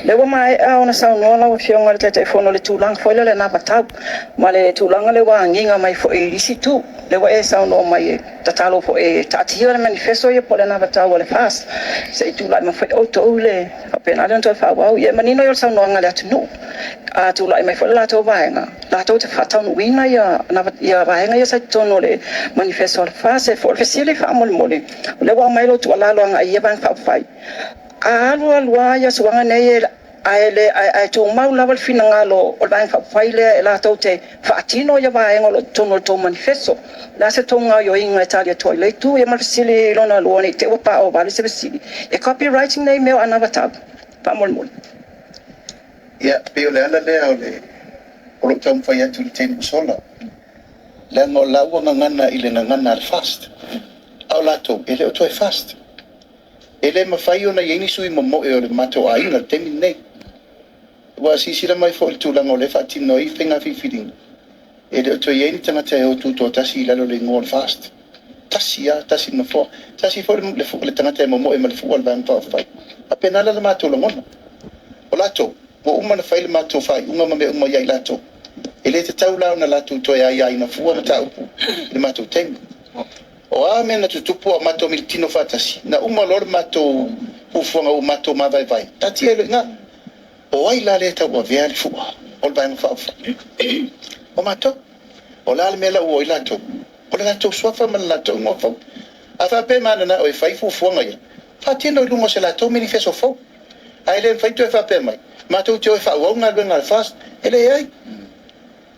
Lea ua maea ona saunoa lau Afioga i le Taitaifono i le tulaga foi lea o le anavatau ma le tulaga lea ua agiga mai foi i isi itu. Lea ua e saunoa mai e tatalo foi e taatia le manifesto ia po o le anavatau a le FAST se i tulai mai foi outou le faapena lea ona toe faaauau. Ia e manino ia o le saunoaga a le atunuu. A tulai mai foi le latou vaega, latou te faataunuuina ia vaega ia sa i totonu o le manifesto a le FAST. O le fesili faamolemole, o lea ua aumai lau tuualalo agai ia Vaega Faaupufai, a alu alu lava suaga nei ae tumau lava le finagalo o le Vaega Faaupufai lea e latou te faatino ia vaega o lo o i totonu o le tou manifeso. O le a se tou gaoioiga e tali atu ai i lea itu? Ia ma le fesili lona lua ne i te i ua paovale se fesili, e copyright nei mea o anavatau faamolemole? Ia, pei o le ala lea o le o lou taumafai atu i le taimi ua sola, leaga o la ua gagana i le gagana a le FAST, a o latou e le o toe FAST. E le mafai ona i ai ni sui momoe o le matou aiga i le taimi lenei. Ua silasila mai foi i le tulaga o lea e faatino ai faiga filifiliga, e le o toe i ai ni tagata e o tutoatasi i lalo o le igoa o le FAST. Tasi lava, tasi le nofoa. Tasi foi le tagata e momoe ma le fua o le Vaega Faaupufai. E faapena la le matou lagona. O latou, ua uma ona fai le matou faaiuga ma mea uma ia i latou. E le tatau la ona latou toe aiaina fua mataupu i le matou taimi. O a mea na tutupu a o matou militino faatasi, na uma loa le matou fuafuaga ua matou mavaevae, taatia ai loa i ina. O ai la lea e tauavea le fua o le Vaega Faaupufai? O matou. O le a le mea la ua o ai latou? O le latou suafa ma le latou igoa fou. A faapea e mananao e fai fuafuaga ia, faatino i luga o se latou menifeso fou. Ae le mafai ona toe faapea mai, matou te o e faaauau galuega a le FAST. E leai.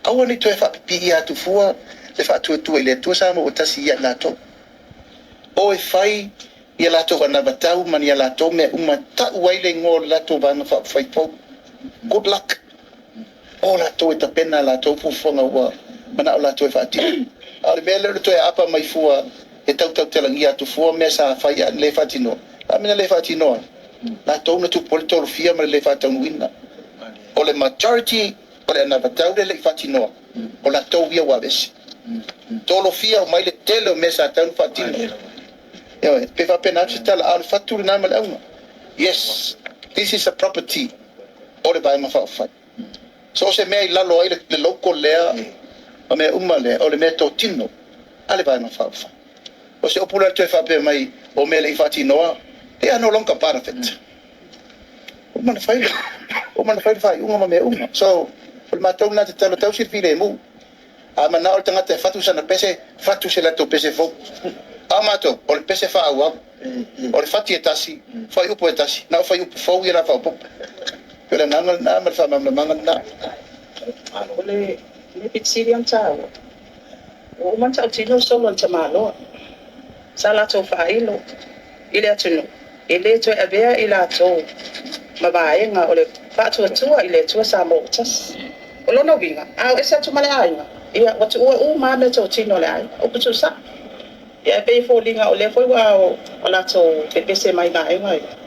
Aua ne i toe faapipiia atu fua le faatuatua i le Atua Samoa ua tasi ia i latou. O e fai ia latou anavatau ma ni a latou mea uma, tau ai le igoa o le latou Vaega Faaupufai fou. Good luck. O latou e tapena a latou fuafuaga ua manao latou e faatino. A o le mea lea o le toe aapa mai fua e tautautalagia atu fua mea sa fai ae le faatinoa. O le a le mea na le faatinoa ai? Latou na tupu ai le tolofia ma le le faataunuuina. O le majority o le anavatau lea e le i faatinoa, o latou ia ua aveese. Tolofia mai le tele o mea sa tatau ona faatino. Ioe, pe faapena atu se tala, a o le fatu lena ma le auga. Yes, this is a property o le Vaega Faaupufai. So o se mea i lalo ai le logo lea ma mea uma lea, o le mea totino a le Vaega Faaupufai. O se upu la toe faapea mai o mea le i faatinoa, they are no longer part of it. Uma na fai, uma na fai le faaiuga ma mea uma. So, o le matou lena tatalo tausi le filemu. A manao le tagata e fatu sana pese, fatu se latou pese fou. A o matou, o le pese faaauau. O le fati e tasi, fuaiupu e tasi, na o fuaiupu fou ia la faaopoopo. O le agaga lena ma le faamalamalamaga lena. O le mea pito sili ona taua, ua uma ona tautino le solo a le tamaloa. Sa latou faailo i le atunuu, e le toe avea i latou ma vaega o le faatuatua i le Atua Samoa ua tasi. O lona uiga, a o ese atu ma le aiga, ia ua tuua uma mea totino o le aiga, upu tuusao. Ia e pei e foliga o lea foi ua o latou pepese mai vaega ia.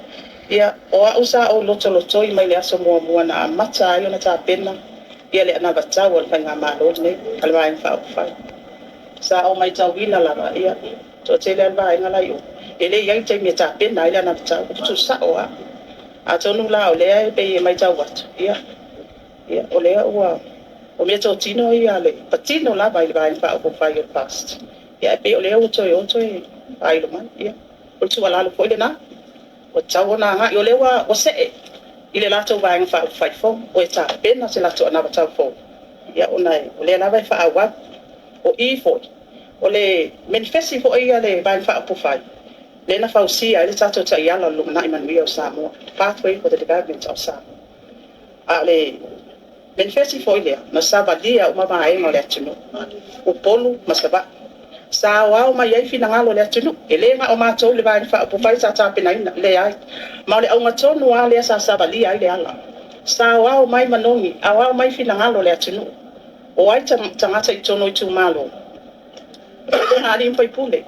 Ia, o au sa ou lotolotoi mai le aso muamua na amata ai ona tapena ia le anavatau o le faigamalo lenei a le Vaega Faaupufai. Sa ou matauina lava, ia, toatele lava le vaega la i o, e le i ai le taimi e tapena ai le anavatau, upu tuusao lava. Atonu la o lea e pei e matau atu, ia, ia o lea ua o mea totino ia le patino lava i le Vaega Faaupufai o le FAST. Ia ae pei o lea ua toe o toe faailo mai. Ia, o le tuualalo foi lena, ua tatau ona agai, o lea ua see i le latou Vaega Faaupufai fou, o e tapena se latou anavatau fou, ia ona o lea lava e faaauau. O i foi, o le manifesto foi ia le Vaega Faaupufai, lea na fausia ai le tatou taiala o le lumanai manuia o Samoa, Pathway for the Development of Samoa. A o le manifesto foi lea, na savalia uma vaega o le atunuu, Upolu ma Savaii. Sa aoao mai ai finagalo o le atunuu, e le na o matou le Vaega Faaupufai sa tapenaina, leai. Ma o le auga tonu lava lea sa savalia ai le ala. Sa aoao mai manogi, aoao mai finagalo o le atunuu. O ai tagata i totonu o itumalo? Pulega a alii ma faipule,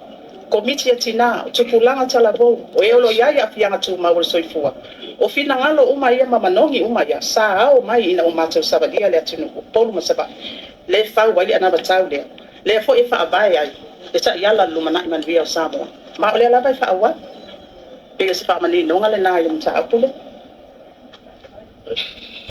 komiti a tina, o tupulaga talavou, o e o lo o i ai aafiaga tumau o le soifua. O finagalo uma ia ma manogi uma ia, sa ao mai ina ua matou savalia le atunuu, Upolu ma Savaii, lea e fau ai le anavatau lea, lea foi e faavae ai le taiala o le lumanai manuia o Samoa. Ma o lea lava e faaauau. Pei o se faamaninoga lena i le mataupu lea.